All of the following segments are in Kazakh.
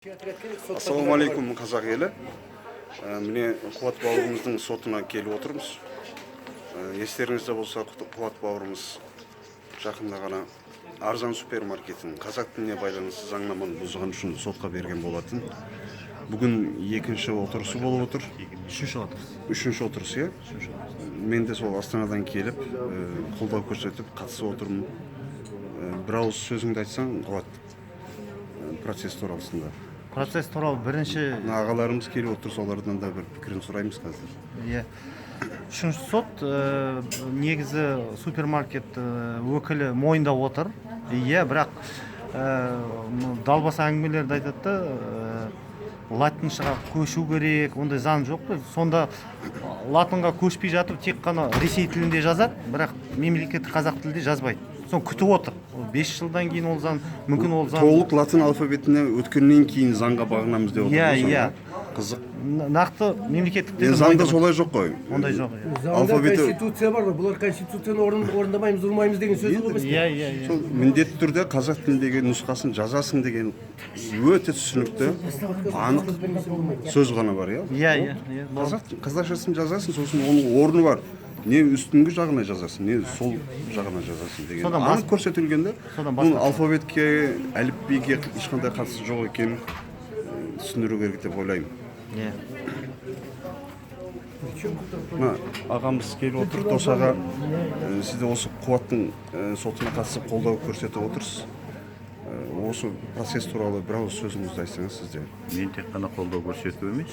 Ассалаумағалейкум, қазақ елі! Міне, Қуат бауырымыздың сотына келіп отырмыз. Естеріңізде болса, Қуат бауырымыз жақында ғана Арзан супермаркетін қазақ тіліне байланысты заңнаманы бұзған үшін сотқа берген болатын. Бүгін екінші отырысы болып отыр. Үшінші отырыс. Үшінші отырыс, иә. Мен де сол Астанадан келіп, қолдау көрсетіп, қатысып отырмын. Бір ауыз сөзіңді айтсаң, Қуат, процесс туралысында. Процесс туралы бірінші Мына ағаларымыз келіп отыр, солардан да бір пікірін сұраймыз қазір. Иә, үшінші сот. Негізі супермаркет өкілі мойындап отыр, иә, бірақ далбаса әңгімелерді айтады да, латыншаға көшу керек, ондай заң жоқ қой. Сонда латынға көшпей жатып, тек қана ресей тілінде жазады, бірақ мемлекеттік қазақ тілінде жазбайды. Соны күтіп отыр. Ол 5 жылдан кейін ол заң мүмкін, ол заң Толық латын алфавитіне өткеннен кейін заңға бағынамыз деп отыр Иә, ғой сонда. Иә. Қызық. Нақты мемлекеттік Енді тілді заңда мойындамайды. Солай жоқ қой. Ондай жоқ, иә. Заңда Алфавиті- конституция бар ғой. Бұлар конституцияны орындамаймыз, ұрмаймыз деген сөз ғой бізге. Иә. Сол міндетті түрде қазақ тіліндегі нұсқасын жазасың деген өте түсінікті, анық сөз ғана бар, иә. Иә. Қазақшасын жазасың, сосын оның орны бар, не үстіңгі жағына жазасың, не сол жағына жазасың деген Содан анық көрсетілген де. Содан бас Бұның алфавитке, әліпбиге ешқандай қатысы жоқ екенін түсіндіру керек деп ойлаймын. Иә. Мына ағамыз келіп отыр, Дос аға. Сіз де осы Қуаттың сотына қатысып, қолдау көрсетіп отырсыз. Осы процесс туралы бір ауыз сөзіңізді айтсаңыз сіз де. Мен тек қана қолдау көрсету емес,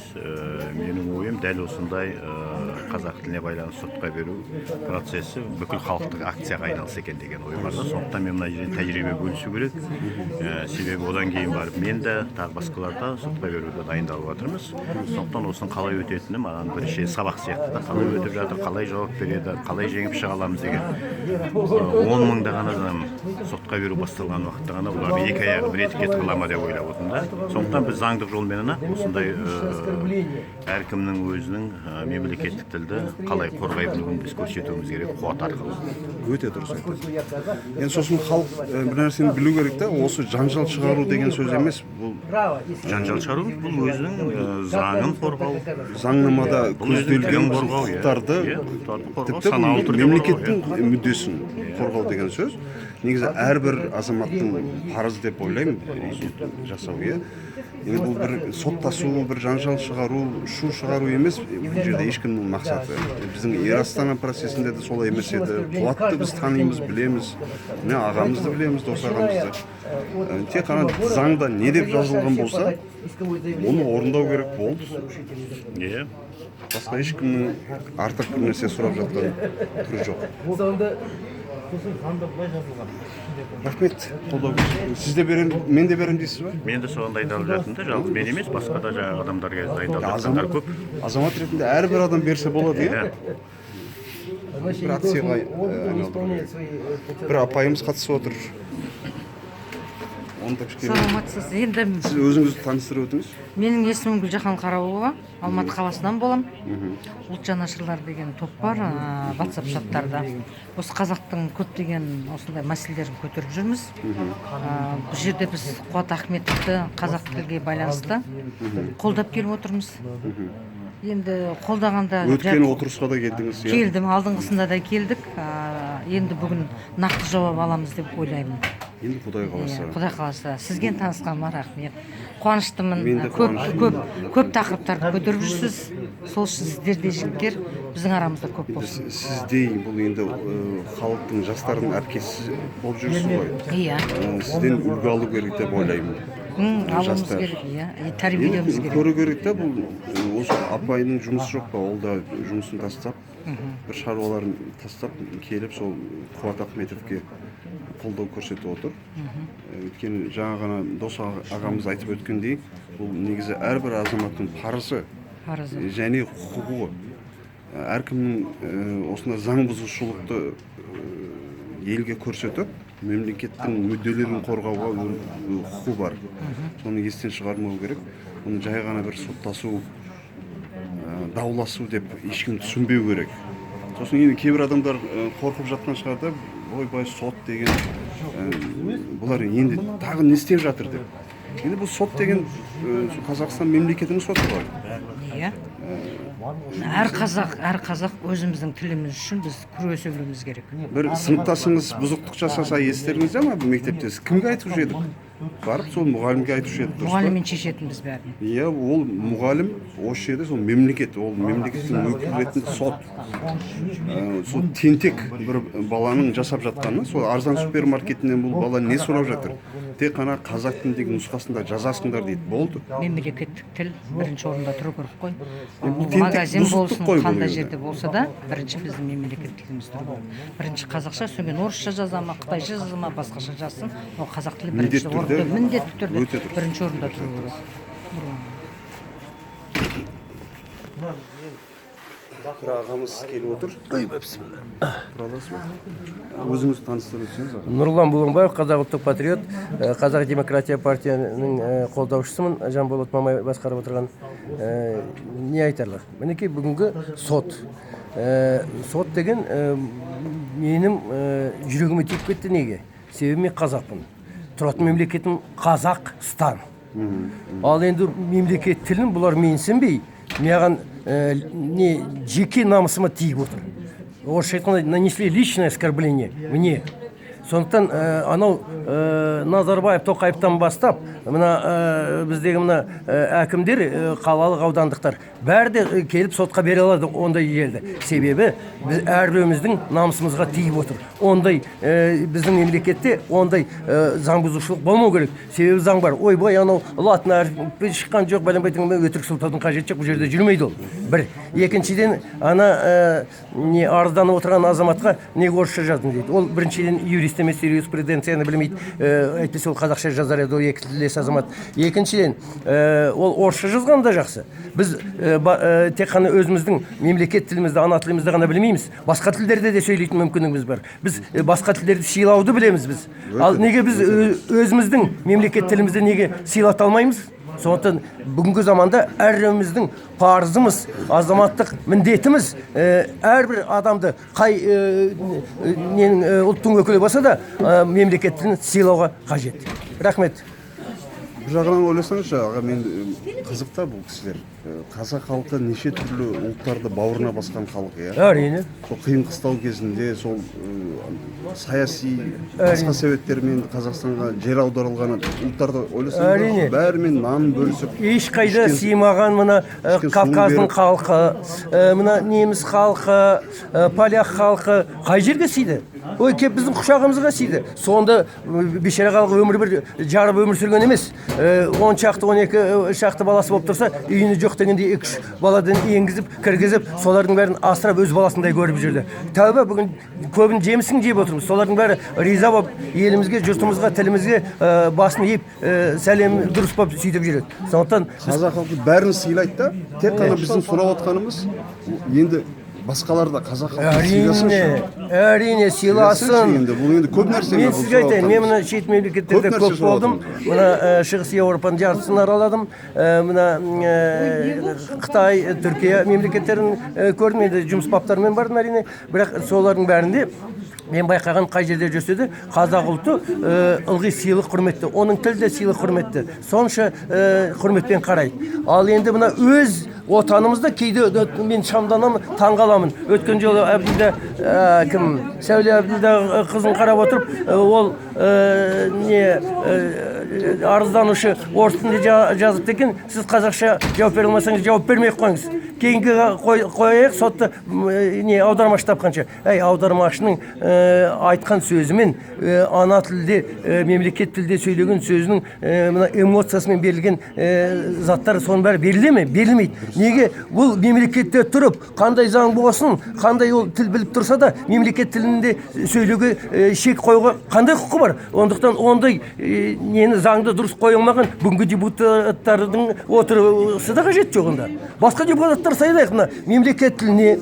менің ойым, дәл осындай қазақ тіліне байланысты сотқа беру процесі бүкіл халықтық акцияға айналса екен деген ой бар да. Сондықтан мен мына жерде тәжірибе бөлісу керек. Себебі одан кейін барып мен де, тағы басқалар да сотқа беруге дайындалып жатырмыз. Сондықтан осының қалай өтетіні маған бірінші сабақ сияқты да: қалай өтіп жатыр, қалай жауап береді, қалай жеңіп шыға аламыз деген. 10 мыңдаған адам сотқа беру басталған уақытта ғана бұлар екі аяғы бір етікке тығыла ма деп ойлап отырмын да. Сондықтан біз заңдық жолмен ғана осындай әркімнің өзінің мемлекеттік тілді қалай қорғай білуін біз көрсетуіміз керек Қуат арқылы. Өте дұрыс айтасыз. Енді сосын халық бір нәрсені білу керек та: осы жанжал шығару деген сөз емес бұл. Жанжал шығару, бұл өзінің заңын қорғау. Заңнамада Бұл өзінің көзделген тілін қорғау, иә. құқықтарды, Иә, құқықтарды қорғау, тіпті саналы бұл түрде қорғау, мемлекеттің мүддесін қорғау деген сөз. Негізі әрбір азаматтың парызы деп ойлаймын осы жасау, иә. Енді бұл бір соттасу, бір жанжал шығару, шу шығару емес бұл жерде ешкімнің мақсаты. Біздің Ер Астана процесінде де солай емес еді. Қуатты біз танимыз, білеміз, міне, ағамызды білеміз, Дос ағамызды. Тек қана заңда не деп жазылған болса, оны орындау керек болды. Басқа ешкімнің артық бір нәрсе сұрап жатқан түрі жоқ. Заңда Сосын заңда былай жазылған. Рахмет қолдау көрсеткен. Сіз де беремін, мен де беремін дейсіз ба? Мен де соған дайындалып жатырмын да. Жалғыз мен емес, басқа да жаңағы адамдар қазір дайындалып жатқандар көп. Азамат ретінде әрбір адам берсе болады, иә. Иә. Бір акцияға айналдыру керек. Бір апайымыз қатысып отыр, оны да кішкене. Саламатсыз енді. Сіз өзіңізді таныстырып өтіңіз. Менің есімім Гүлжахан Қарауылова, Алматы қаласынан болам. Ұлт жанашырлар деген топ бар WhatsApp чаттарда. Осы қазақтың көптеген осындай мәселелерін көтеріп жүрміз. Бұл жерде біз Қуат Ахметовті қазақ тілге байланысты қолдап келіп отырмыз. Енді қолдағанда Өткен отырысқа да келдіңіз, иә? Келдім, алдыңғысында да келдік. Енді бүгін нақты жауап аламыз деп ойлаймын. Енді құдай қаласа. Иә, құдай қаласа. Сізбен танысқаныма рахмет, қуаныштымын. Мен де Көп қуаныштымын. көп көп тақырыптарды көтеріп жүрсіз, сол үшін сіздердей жігіттер біздің арамызда көп болсын. Сіздей бұл енді халықтың, жастардың әпкесі болып жүрсіз ғой. Иә. Сізден үлгі алу керек деп ойлаймын. Алуымыз Жастар. керек, иә, и тәрбиелеуіміз Енді керек. көру керек та бұл осы апайдың жұмысы жоқ па? Ол да жұмысын тастап, бір шаруаларын тастап келіп, сол Қуат Ахметовке қолдау көрсетіп отыр. Өйткені жаңа ғана Дос ағамыз айтып өткендей, бұл негізі әрбір азаматтың парызы Парызы. және құқығы. Әркімнің осындай заң бұзушылықты елге көрсетіп, мемлекеттің мүдделерін қорғауға құқы бар. Соны естен шығармау керек. Бұны жай ғана бір соттасу, дауласу деп ешкім түсінбеу керек. Сосын енді кейбір адамдар қорқып жатқан шығар да: ойбай, сот деген, бұлар енді тағы не істеп жатыр деп. Енді бұл сот деген Қазақстан мемлекетінің соты ғой. Иә, әр қазақ өзіміздің тіліміз үшін біз күресе білуіміз керек. Бір сыныптасыңыз бұзықтық жасаса, естеріңізде ма, бұл мектепте сіз кімге айтушы едік? Барып сол мұғалімге айтушы едік, дұрыс па? Мұғаліммен шешетінбіз бәрін. Иә, ол мұғалім осы жерде сол мемлекет, ол мемлекеттің өкілі ретінде сот. Сол тентек бір баланың жасап жатқаны, сол арзан супермаркетінен бұл бала не сұрап жатыр? Тек қана қазақ тіліндегі нұсқасында жазасыңдар дейді, болды. Мемлекеттік тіл бірінші орында тұру керек қой. Бұл тентек Магазин бұзықтық болсын, қой бұл қандай енді. жерде болса да, бірінші біздің мемлекеттік тіліміз тұру керек. Бірінші қазақша, содан кейін орысша жаза ма, қытайша жаза ма, басқаша жазсын, ол қазақ тілі бірінші Міндетті түрде. орында, міндетті түрде Өте дұрыс. бірінші орында тұру керек. Бір ағамыз келіп отыр. Тұра аласыз ба? Өзіңізді таныстырып өтсеңіз, аға. Нұрлан Бұланбаев, Қазақ ұлттық патриот, Қазақ демократия партияның қолдаушысымын, Жанболат Мамай басқарып отырған. Не айтарлық, мінекей, бүгінгі сот. Сот деген менің жүрегіме тиіп кетті. Неге? Себебі мен қазақпын, тұратын мемлекетім Қазақстан. Ал енді мемлекет тілін бұлар менсінбей, маған не жеке намысыма тиіп отыр, орысша айтқанда, нанесли личное оскорбление мне. Сондықтан анау Назарбаев, Тоқаевтан бастап мына біздегі мына әкімдер, қалалық, аудандықтар, бәрі де келіп сотқа бере алады ондай елді. Себебі біз әрбіреуіміздің намысымызға тиіп отыр. Ондай біздің мемлекетте ондай заң бұзушылық болмау керек. Себебі заң бар. Ойбай, анау латын әрпі шыққан жоқ, бәленбай, өтірік сылтаудың қажеті жоқ, бұл жерде жүрмейді ол. Бір екіншіден, ана не арызданып отырған азаматқа неге орысша жаздың дейді. Ол біріншіден юрист емес, юриспруденцияны білмейді, әйтпесе ол қазақша жазар еді, ол екі тілдес азамат. Екіншіден, ол орысша жазған да жақсы. Біз тек қана өзіміздің мемлекет тілімізді, ана тілімізді ғана білмейміз, басқа тілдерде де сөйлейтін мүмкіндігіміз бар. Біз басқа тілдерді сыйлауды білеміз біз. Ал неге біз өзіміздің мемлекет тілімізді неге сыйлата алмаймыз? Сондықтан бүгінгі заманда әрбіріміздің парызымыз, азаматтық міндетіміз, әрбір адамды қай ненің ұлттың өкілі болса да, мемлекет тілін сыйлауға қажет. Рахмет. Бір жағынан ойласаңызшы, аға, мен қызық та бұл кісілер. Қазақ халқы неше түрлі ұлттарды бауырына басқан халық, иә. Әрине. Сол қиын қыстау кезінде, сол саяси басқа себептермен Қазақстанға жер аударылған ұлттарды ойласаңыз, бәрімен нан бөлісіп, Ешқайда сыймаған мына ішкен суын Кавказдың беріп. халқы, мына неміс халқы, поляк халқы қай жерге сыйды? Ой, кеп біздің құшағымызға сыйды. Сонда бейшара халық өмір бір жарып өмір сүрген емес. 10 шақты, 12 шақты баласы болып тұрса, үйіне жоқ дегенде екі үш баладан енгізіп, кіргізіп, солардың бәрін асырап, өз баласындай көріп жүрді. Тәуба, бүгін көбін жемісін жеп отырмыз. Солардың бәрі риза болып, елімізге, жұртымызға, тілімізге басын иіп, сәлем дұрыс болып сөйтіп жүреді. Сондықтан Қазақ халқы бәрін сыйлайды да. Тек қана біздің сұрап отқанымыз, енді басқалар да қазақ халқын сыйласыншы. Әрине, әрине, Сыйласыншы. Сыйласын. Енді бұл енді көп нәрсе. Мен сізге айтайын, мен мына шет мемлекеттерде Көп нәрсе көп сұрап болдым. отырмыз. Мына Шығыс Еуропаның жартысын араладым. Мына Қытай, Түркия мемлекеттерін көрдім. Енді жұмыс баптарымен бардым, әрине. Бірақ солардың бәрінде мен байқаған, қай жерде жүрсе де, қазақ ұлты ылғи сыйлық, құрметті. Оның тілі де сыйлық, құрметті. Сонша құрметпен қарайды. Ал енді мына өз отанымызда кейде мен шамданамын, таңғаламын. Өткен жолы Әбділда, кім, Сәуле Әбділда қызын қарап отырып, ол не арызданушы орыс тілінде жазыпты екен. Сіз қазақша жауап бере алмасаңыз, жауап бермей ақ қойыңыз, кейінгі қояйық сотты, не аудармашы тапқанша. Әй, аудармашының айтқан сөзімен ана тілде, мемлекет тілде сөйлеген сөзінің мына эмоциясымен берілген заттар, соның бәрі беріле ме? Берілмейді. Неге? Бұл мемлекетте тұрып, қандай заң болсын, қандай ол тіл біліп тұрса да, мемлекет тілінде сөйлеуге шек қоюға қандай құқы бар? Ондықтан ондай нені, заңды дұрыс қоя алмаған бүгінгі депутаттардың отырысы да қажет жоқ. Онда басқа депутаттар сайлайық. Мына мемлекет тіліне,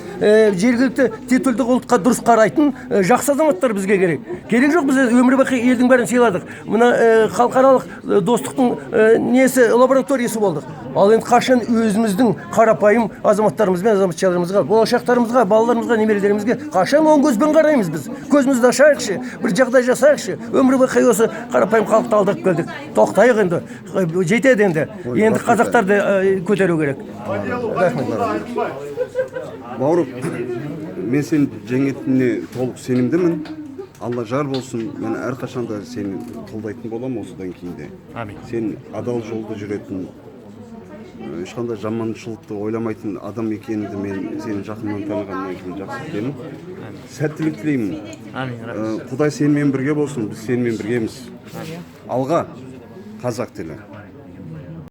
жергілікті титулдық ұлтқа дұрыс қарайтын жақсы азаматтар бізге керек. Керек жоқ. Біз өмір бақи елдің бәрін сыйладық. Мына халықаралық достықтың несі, лабораториясы болдық. Ал енді қашан өзіміздің қарапайым азаматтарымыз бен азаматшаларымызға, болашақтарымызға, балаларымызға, немерелерімізге қашан оң көзбен қараймыз? Біз көзімізді ашайықшы, бір жағдай жасайықшы. Өмір бақи осы қарапайым халықты алдырып келдік. кеттік. Тоқтайық енді, жетеді енді. Енді рахмет. Қазақтарды көтеру керек. Рахмет. Бауырым, мен сені жеңетініне толық сенімдімін. Алла жар болсын. Мен әрқашанда сені қолдайтын боламын осыдан кейін де. Әмин. Сен адал жолда жүретін, ешқандай жаманшылықты ойламайтын адам екеніңді мен сені жақыннан танығаннан кейін жақсы білемін. Сәттілік тілеймін. Әмин, рахмет. Құдай сенімен бірге болсын, біз сенімен біргеміз. Алға, қазақ тілі!